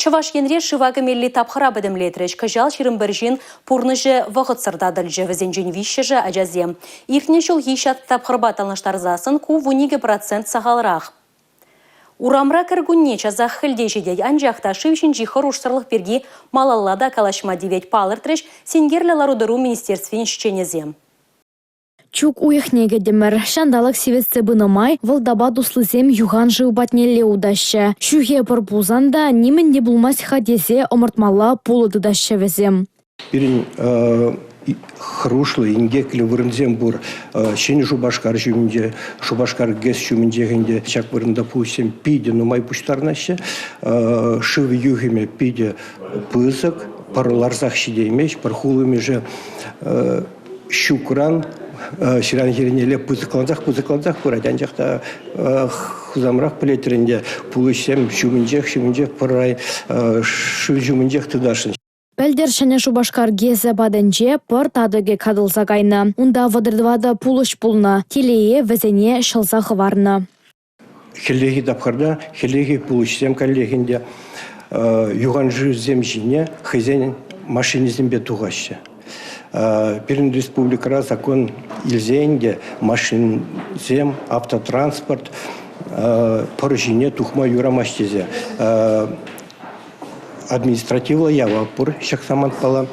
Чӑваш Енре шыва кӗмелли тапхӑра пӗтӗмлетрӗҫ. Кӑҫал 21 ҫын пурнӑҫӗ вӑхӑтсӑр татӑлчӗ. Вӗсенчен виҫҫӗшӗ – ачасем. Иртнӗ ҫулхи ҫак тапхӑрпа танлаштарсассӑн ку 12% сахалрах. Урамра кӗркунне часах хӗл те ҫитет, анчах та шыв ҫинчи хӑрушсӑрлӑх пирки малалла та калаҫма тивет, палӑртрӗҫ синкерлӗ лару-тӑру министерствин ӗҫченӗсем. Чӳк уйӑхне кӗтӗмӗр. Ҫанталӑк сивӗтсе пынӑ май вӑлтапа туслисем юхан шыв патнелле утаҫҫӗ. Ҫӳхе пӑр пулсан та нимӗн те пулмасть-ха тесе ӑмӑртмалла пулӑ тытаҫҫӗ вӗсем. Пирӗн хӑрушлӑ, инкеклӗ вырӑнсем пур. Ҫӗнӗ Шупашкар ҫумӗнче, Шупашкар ГЭС ҫумӗнчех ӗнтӗ ҫак вырӑнта пулӑҫсем питӗ нумай пуҫтарӑнаҫҫӗ. Шыв юхӑмӗ питӗ пысӑк, пӑр ларсах ҫитеймест, пӑр хулӑмӗшӗ ҫукран ҫыран хӗрринелле пысӑклансах пысӑклансах пырать. Анчах та хусамрах пӗлетӗр ӗнтӗ, пулӑҫсем ҫумӗнчех ҫумӗнчех пӑр шыв ҫумӗнчех тытасшӑн. Пӗлтӗр Ҫӗнӗ Шупашкар ГЭСӗ патӗнче пӑр татӑкӗ катӑлса кайнӑ. Унта 34 пулӑҫ пулнӑ. Телее, вӗсене ҫӑлса хӑварнӑ. Хӗллехи тапхӑрта хӗллехи пулӑҫсем каллех ӗнтӗ юханшывсем ҫине хӑйсен машинисемпе тухаҫҫӗ. Пирӗн республикӑра закон илсе ӗнтӗ машинсем, автотранспорт пӑр ҫине тухма юрамасть тесе административлӑ явап пур ҫак самантпала.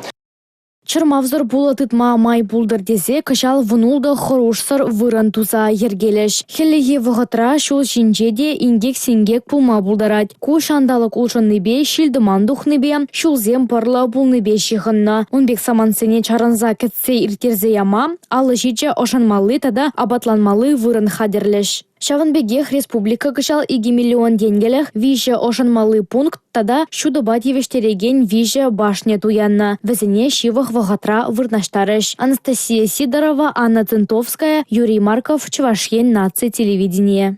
Чӑрмавсӑр пулӑ тытма май пултӑр тесе кӑҫал 16 хӑрушсӑр вырӑн туса йӗркелӗҫ. Хӗллехи вӑхӑтра ҫул ҫинче те инкек-синкек пулма пултарать. Ку ҫанталӑк улшӑннипе, ҫил-тӑман тухнипе, ҫулсем пӑрлӑ пулнипе ҫыхӑннӑ. Ун пек самантсене чарӑнса кӗтсе ирттерсе яма 57 ӑшӑнмалли тата апатланмалли вырӑн хатӗрлӗҫ. Ҫавӑн пекех республика кӑҫал 2 миллион тенкӗлӗх 3 ӑшӑнмалли пункт тата ҫутӑпа тивӗҫтерекен 3 башня туяннӑ. Вӗсене ҫывӑх вӑхӑтра вырнаҫтарӗҫ. Анастасия Сидорова, Анна Центовская, Юрий Марков, Чӑваш Ен наци телевиденийӗ.